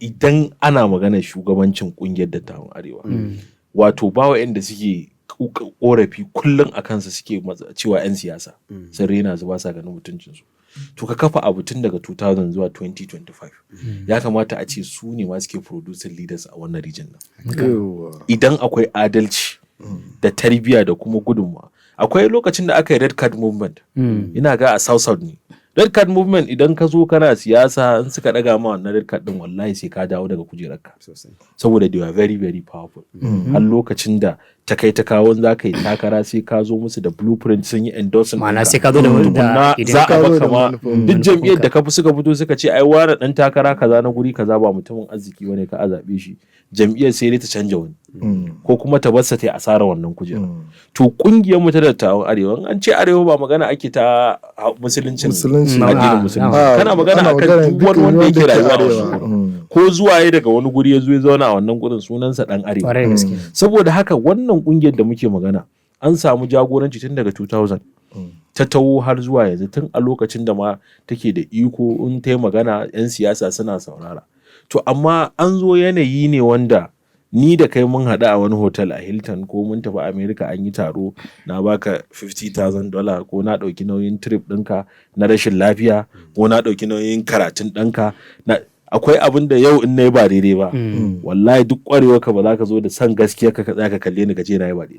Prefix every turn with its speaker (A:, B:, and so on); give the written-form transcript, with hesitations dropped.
A: Idan ana magana shugabancin kungiyar dattawan Arewa, wato ba wa'anda suke korafi kullum a kansa suke cewa 'yan siyasa sun rena su, ba sa ganin mutuncinsu. To, ka kafa abu tun daga 2000 zuwa 2025, ya kamata a ce su ne ma suke producing leaders a wannan region nan idan akwai adalci da tarbiyya da kuma gudunmawa. Akwai lokacin da aka yi red card movement, ina ga a South South ne. Red card movement, idan ka zo kana siyasa, in suka daga ma wannan red card din, wallahi sai ka dawo daga kujerarka, saboda they were very very powerful. Har lokacin da ta kai ta kawo, za ka yi takara, sai ka zo musu da blueprint, sun yi endorsing
B: Ma'ana
A: ɗinka.
B: sai ka zo da
A: Tukunna za a
C: Ka zo
A: baka
C: da
A: ma. Duk jam'iyyar da ka fi suka fito suka ce, "Ai ware dan takara kaza na guri kaza ba mutumin arziki bane, ka a zaɓe shi," jam'iyyar sai dai ta canja wani ko kuma ta barsa ta yi asarar wannan kujera. To, kungiyar mu ta dattawan Arewa, in an ce Arewa, ba magana ake ta musuluncin
C: Musulunci.
A: addinin
B: Ah,
A: musulunci.
C: Ah,
A: Kana magana
C: ana
A: akan
C: magana
A: duk wani
C: duk
A: wanda yake
C: ke
A: rayuwa a
C: Arewa.
A: wannan gurin. Ko zuwa ya daga wani guri ya zo ya zauna a wannan gurin, sunansa dan Arewa.
B: Kwarai da gaske.
A: Saboda haka wannan kungiyar da muke magana, an samu jagoranci tun daga 2000 ta taho har zuwa yanzu, tun a lokacin da ma take da iko, in ta yi magana 'yan siyasa suna saurara. To, amma an zo yanayi ne wanda ni da kai mun haɗu a wani hotel a Hilton, ko mun tafi America an yi taro, na baka $50,000, ko na ɗauki nauyin trip ɗinka na rashin lafiya, ko na ɗauki nauyin karatun ɗanka na. Akwai abin da yau in na yi ba daidai ba, wallahi duk ƙwarewarka ba za ka zo da san gaskiya ka tsaya ka kalle ni ka ce na yi ba daidai.